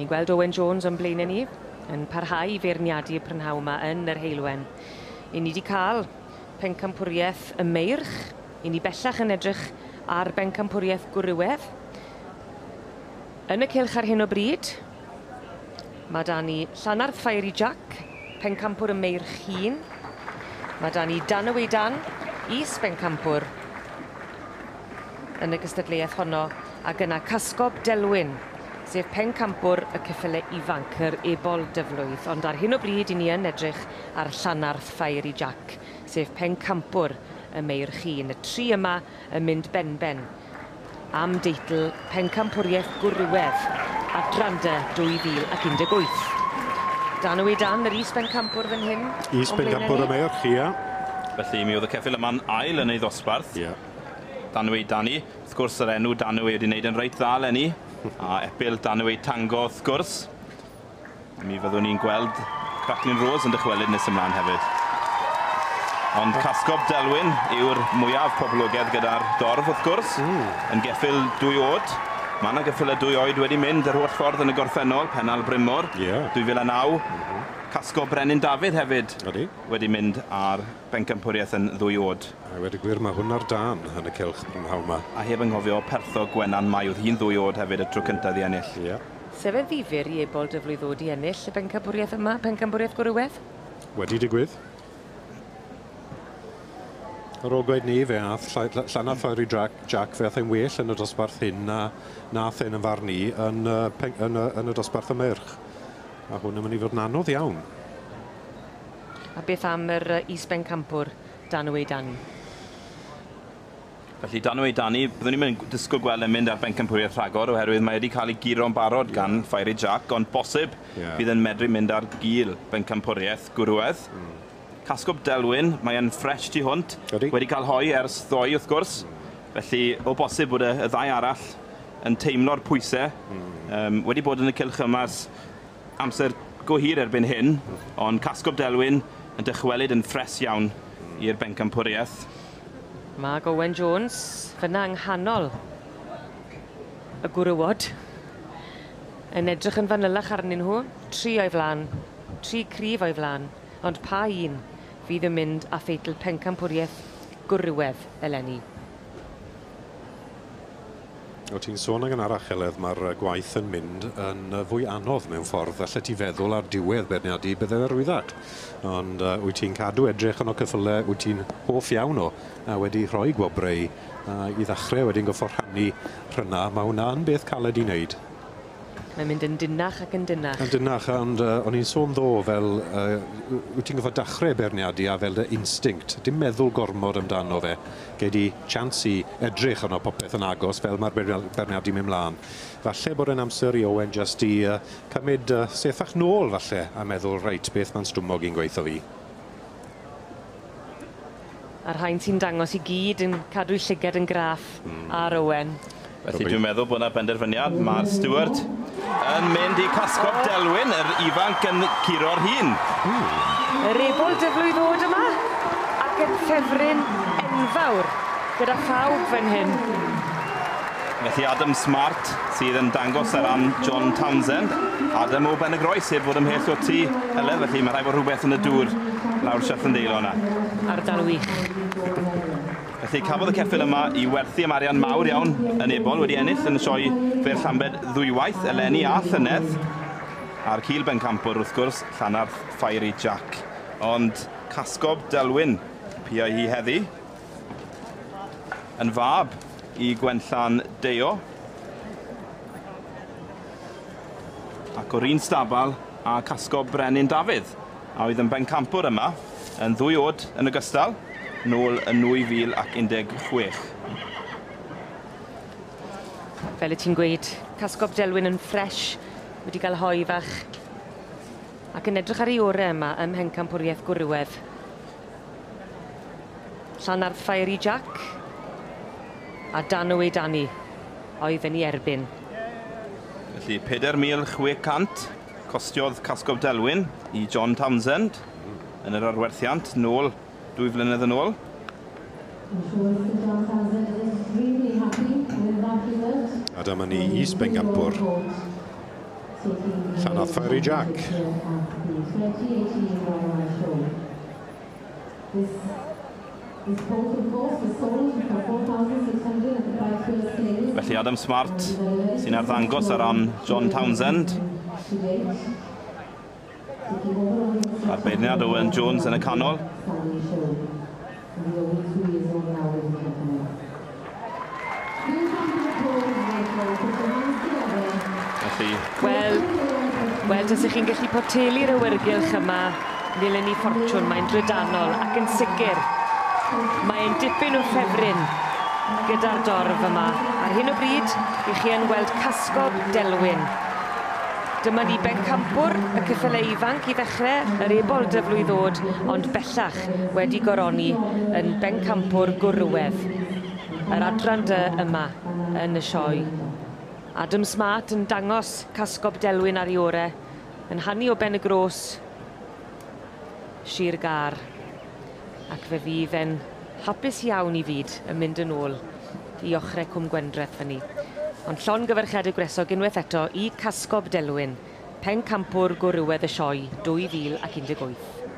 Ni'n gweld Owen Jones o'n blaenau ni yn parhau i feirniadu y prynhawn yma yn yr Heulwen. I ni wedi cael pencampwriaeth y meirch. I ni bellach yn edrych ar bencampwriaeth gwrywedd. Yn y cylch ar hyn o bryd, mae da ni Llanarth Fiery Jack, pencampwr y meirch hŷn. Mae da ni Danaway Dan, is-bencampwr yn y gystadleuaeth honno, ac yna Casgob Delwyn, sef pencampwr y ceffyle ifanc, yr ebol dyflwydd. Ond ar hyn o bryd, i ni yn edrych ar Llanarth Fiery Jack, sef pencampwr y meirch hŷn. Y tri yma yn mynd benben am deitl pencampwriaeth gwrywedd Adran D 2018. Danaway Dan, yr is-bencampwr fan hyn. Is-bencampwr y meirch, ia. Felly mi oedd y ceffyl yma'n ail yn ei ddosbarth. Ia. Danaway Danny. Wrth gwrs, yr enw Danaway wedi wneud yn reit dda eleni. A epil Danaway Tango, wrth gwrs. Mi fyddwn ni'n gweld Cracklin Rose yn dychwelyd nes ymlaen hefyd. Ond Casgob Delwyn yw'r mwyaf poblogaidd gyda'r dorf, wrth gwrs. Yn geffyl 2 oed. Mae yna geffylau 2 oed wedi mynd yr holl ffordd yn y gorffennol, Pennal Brymor, 2009. Casgob Brenin Dafydd hefyd wedi mynd ar bencampwriaeth yn 2 oed. A wedi gwir, mae hwn ar dan yn y cylch prynhawn yma. A heb anghofio Pertho Gwenan Mai, oedd hi'n 2 oed hefyd y tro cyntaf i ennill. Sef e'n ddifyr i ebol dyflwydd ddod i ennill y bencampwriaeth yma, pencampwriaeth gwrywedd? Wedi digwydd. Ar ôl gweud ni, fe ath Llanarth Fiery Jack, fe ath e'n well yn y dosbarth hyn na nath e'n yn farn i yn y dosbarth y meirch. A hwn yn mynd i fod yn anodd iawn. A beth am yr is-bencampwr, Danaway Danny? Felly Danaway Danny, byddwn ni'n mynd disgwyl gweld e'n mynd ar bencampwriaeth rhagor, oherwydd mae wedi cael ei guro'n barod gan Fiery Jack, ond bosib bydd yn medru mynd ar gil bencampwriaeth gwrywedd. Casgob Delwyn, mae e'n ffres tu hwnt, wedi cael hoi ers ddoe wrth gwrs, felly o bosib bod y ddau arall yn teimlo'r pwysau, wedi bod yn y cylch yma ers amser go hir erbyn hyn, ond Casgob Delwyn yn dychwelyd yn ffres iawn i'r bencampwriaeth. Mae Owen Jones fyna yng nghanol y gwrywod yn edrych yn fanylach arnyn nhw, 3 o'i flaen, 3 cryf o'i flaen, ond pa un fydd yn mynd â theitl pencampwriaeth gwrywedd eleni? O, ti'n sôn yn gynharach, Heledd, mae'r gwaith yn mynd yn fwy anodd mewn ffordd. Allet ti feddwl ar diwedd beirniadu bydde fe rwyddach. Ond wyt ti'n cadw edrych yn o cyffyle, wyt ti'n hoff iawn o, a wedi rhoi gwobrau i ddechrau wedyn goffo rhannu rhynna. Mae hwnna'n beth caled i wneud. Mae'n mynd yn dynach ac yn dynach. Yn dynach, ond o'n i'n sôn ddo fel, wyt ti'n gorfod dechrau beirniadu a fel dy instinct. Dim meddwl gormod amdano fe. Gei di chance i edrych arno popeth yn agos fel mae'r beirniadu mynd mlaen. Falle bod e'n amser i Owen just i cymryd sethach nôl falle a meddwl, reit, beth mae'n stumog i'n gweithio fi. A'r rhain sy'n dangos i gyd yn cadw'i llygad yn graff ar Owen. Felly dwi'n meddwl bod yna benderfyniad. Mae'r Stewart yn mynd i Casgob Delwyn, yr ifanc yn curo'r hun. Yr ebol dyflwydd ddod yma ac yn ffefryn enfawr gyda phawb fan hyn. Felly Adam Smart sydd yn dangos ar ran John Townsend. Adam o Ben y Groes heb fod ymhell o ti, Heledd, felly mae rhaid bod rhywbeth yn y dŵr lawr Siarth yn deilo yna. Ardal wych. Felly cafodd y ceffyl yma i werthu am arian mawr iawn yn ebol, wedi ennill yn y sioe Fer Llambed ddwywaith, eleni a llynedd. A'r cil bencampwr wrth gwrs, Llanarth Fiery Jack. Ond Casgob Delwyn piau hi heddi, yn fab i Gwenllan Deio. Ac o'r un stabal a Casgob Brenin Dafydd, a oedd yn bencampwr yma, yn 2 oed yn ogystal, nôl yn 2016. Fel y ti'n gweud, Casgob Delwyn yn ffres, wedi cael hoi fach, ac yn edrych ar ei orau yma ym mhencampwriaeth gwrywedd. Llanarth Fiery Jack a Danaway Danny oedd yn ei erbyn. Felly 4,600 costiodd Casgob Delwyn i John Townsend yn yr arwerthiant nôl 2 flynedd yn ôl. A dyma ni is-bencampwr. Llanarth Fiery Jack. Felly Adam Smart sy'n arddangos ar ran John Townsend. A'r beirniad Owen Jones yn y canol. Felly... Wel, tasech chi'n gallu potelu'r awyrgylch yma, ddilyn i ffortiwn, mae'n drydanol ac yn sicr. Mae'n dipyn o ffefryn gyda'r dorf yma. Ar hyn o bryd, i chi yn weld Casgob Delwyn. Dyma ni bencampwr y ceffylau ifanc i ddechrau, yr ebol dyflwydd ddod, ond bellach wedi goroni yn bencampwr gwrywedd. Yr adran dy yma yn y sioe. Adam Smart yn dangos Casgob Delwyn ar ei orau, yn hanu o Ben y Gros, Sir Gâr. Ac fe fydd e'n hapus iawn i fyd yn mynd yn ôl i ochrau Cwm Gwendraeth fyny. Ond llongyfarchiadau gwresog unwaith eto i Casgob Delwyn, pencampwr gwrywedd y sioe 2018.